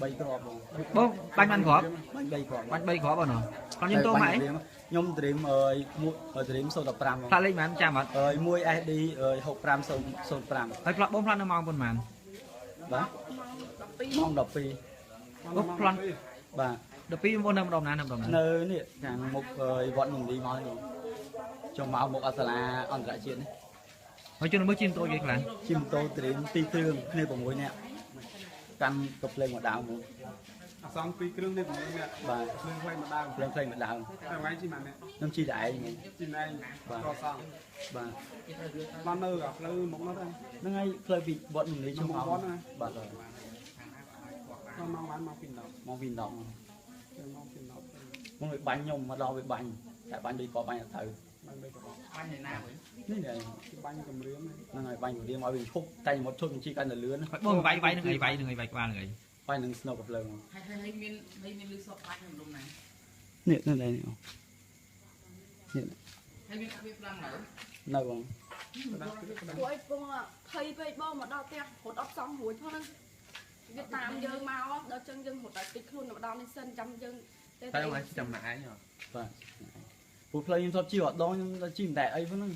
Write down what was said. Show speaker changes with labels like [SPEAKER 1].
[SPEAKER 1] 3គ្រាប់បង
[SPEAKER 2] បងបាញ់បានគ្រាប់
[SPEAKER 1] បាញ់3គ្រាប់
[SPEAKER 2] បាញ់3គ្រាប់បងណោះខ្ញុំតោម៉ាក់អី
[SPEAKER 1] ខ្ញុំត្រៀមអើយមួយត្រៀម015បង
[SPEAKER 2] ផ្លាកលេខប៉ុន្មានចាំអត់
[SPEAKER 1] អើយ1 SD អើយ6505
[SPEAKER 2] ហើយផ្លាក់បងផ្លាក់នៅម៉ោងប៉ុន្មាន
[SPEAKER 1] បាទម៉ោង12
[SPEAKER 2] បងប្លន់
[SPEAKER 1] បាទ
[SPEAKER 2] 12បងនៅម្ដុំណានៅម្ដុំណា
[SPEAKER 1] នៅនេះខាងមុខអើយវត្តមុនីមកនេះចុះមកមុខអសាលាអន្តរជាតិនេះ
[SPEAKER 2] ហើយជនល្មើសជិះម៉ូតូយីខ្លះ
[SPEAKER 1] ជិះម៉ូតូត្រៀម2គ្រឿងគ្នា6នាក់កាន់កាភ្លើងមកដើមមក
[SPEAKER 3] អសង2គ្រឿងនេះ6នាក់
[SPEAKER 1] បាទ
[SPEAKER 3] ភ្លើងខ្លីមួយដើម
[SPEAKER 1] ភ្លើងខ្លីមួយដើម
[SPEAKER 3] តែថ្ងៃជិះម៉ាននាក់
[SPEAKER 1] ខ្ញុំជិះតែឯងហ្មង
[SPEAKER 3] ជិះឯង
[SPEAKER 1] បាទ
[SPEAKER 3] ក៏សង
[SPEAKER 1] បាទ
[SPEAKER 3] បាននៅអាផ្លូវមុខនោះដែរ
[SPEAKER 1] ហ្នឹងហើយផ្លូវពីវត្តមុនីចុះមក
[SPEAKER 3] វត្តហ្នឹង
[SPEAKER 1] បាទ
[SPEAKER 3] ដល់ម៉ោងបានម៉ោង2 10
[SPEAKER 1] ម៉ោង2 10
[SPEAKER 3] ម៉ោង2 10
[SPEAKER 1] មកវាបាញ់ខ្ញុំមកដល់វាបាញ់តែបាញ់ដូចក៏បាញ់អត់ត្រូវ
[SPEAKER 3] បាញ់បីក៏
[SPEAKER 4] បាញ់ឯណាវិញ
[SPEAKER 1] នេះនេះ
[SPEAKER 3] បាញ់គម្រាម
[SPEAKER 1] ហ្នឹងហើយបាញ់គម្រាមឲ្យវាឈប់តែមុតឈប់ជីកាន់តែលឿន
[SPEAKER 2] ហើយបងវាយវាយនឹងអីវាយនឹងអីវាយក្បាលនឹងអី
[SPEAKER 1] បាញ់នឹងស្នូកកាភ្លើង
[SPEAKER 4] ហើយហើយមានហើយមានលឺសពបាញ់ក្នុងដុំណា
[SPEAKER 1] នេះនេះនេះនេះ
[SPEAKER 4] ហើយមានវាផ្លាំងនៅ
[SPEAKER 1] នៅបង
[SPEAKER 5] ពួកឯងពងភ័យពេកបងមកដល់ផ្ទះរត់អត់សង់រួចផងហ្នឹងវាតាមយើងមកដល់ចឹងយើងរត់ដល់តិចខ្លួនមកដល់នេះសិនចាំយើង
[SPEAKER 6] តែមកចាំណាឯងហ៎
[SPEAKER 1] បាទព្រោះផ្លូវខ្ញុំធ្លាប់ជិះអត់ដងខ្ញុំដល់ជិះមិនតែអីហ្នឹង